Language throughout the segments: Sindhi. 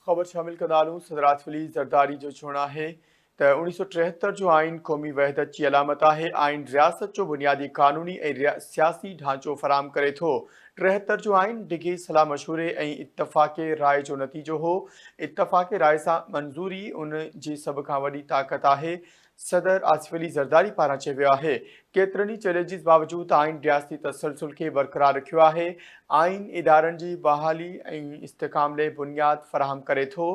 خبر شامل ڪندا هلون صدر آصف علي زرداري جو چوڻ آهي ته 1973 جو آئين قومي وحدت جي علامت آهي، آئين رياست جو بنيادي قانوني ۽ سياسي ڍانچو فراهم ڪري ٿو، 73 جو آئين ڊگهي صلاح مشوري ۽ اتفاق راء جو نتيجو هو، اتفاق راء سان منظوري ان جي سڀ کان وڏي طاقت آهي، صدر آصف علي زرداري پاران چيو ويو آهي ڪيترن ئي چئلينجز باوجود آئين رياستي تسلسل کي برقرار رکيو آهي، آئين ادارن جي بحالي ۽ استحڪام لئه بنياد فراهم ڪري ٿو،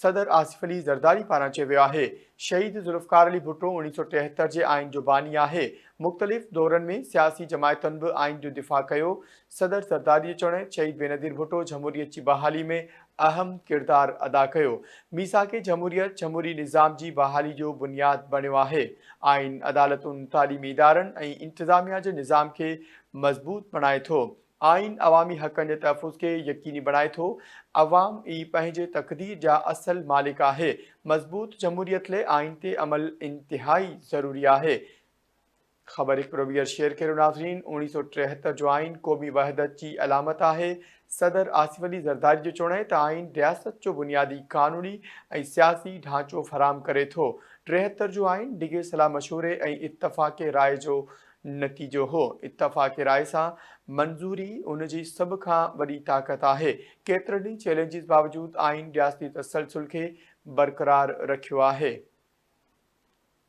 صدر آصف علي زرداري پاران چيو ويو آهي شهيد ذوالفقار علي ڀٽو 1973 جي آئين جو باني آهي، مختلف دورن ۾ سياسي جماعتن به آئين جو دفاع ڪيو، صدر زرداري جو چوڻ آهي شهيد بينظير ڀٽو جمهوريت جي بحالي ۾ اهم ڪردار ادا ڪيو، ميثاق جمهوريت جمهوري نظام جي بحالي جو بنياد بڻيو آهي، آئين عدالتن، تعليمي ادارن ۽ انتظاميا جي نظام کي مضبوط بڻائي ٿو، آئين عوامي حقن جي تحفظ کي يقيني بڻائي ٿو، عوام ئي پنهنجي تقدير جا اصل مالڪ آهي، مضبوط جمهوريت لئه آئين تي عمل انتهائي ضروري آهي. خبر هڪ ڀيرو ٻيهر شيئر ڪريو ناظرين 1973 جو آئين قومي وحدت جي علامت آهي صدر آصف علي زرداري جو چوڻ آهي ته آئين رياست جو بنيادي قانوني ۽ سياسي ڍانچو فراهم ڪري ٿو 73 جو آئين ڊگهي صلاح مشوري ۽ اتفاق راء جو نتيجو هو اتفاق راء سان منظوري ان جي سڀ کان وڏي طاقت آهي ڪيترن ئي چئلينجز باوجود آئين رياستي تسلسل کي برقرار رکيو آهي.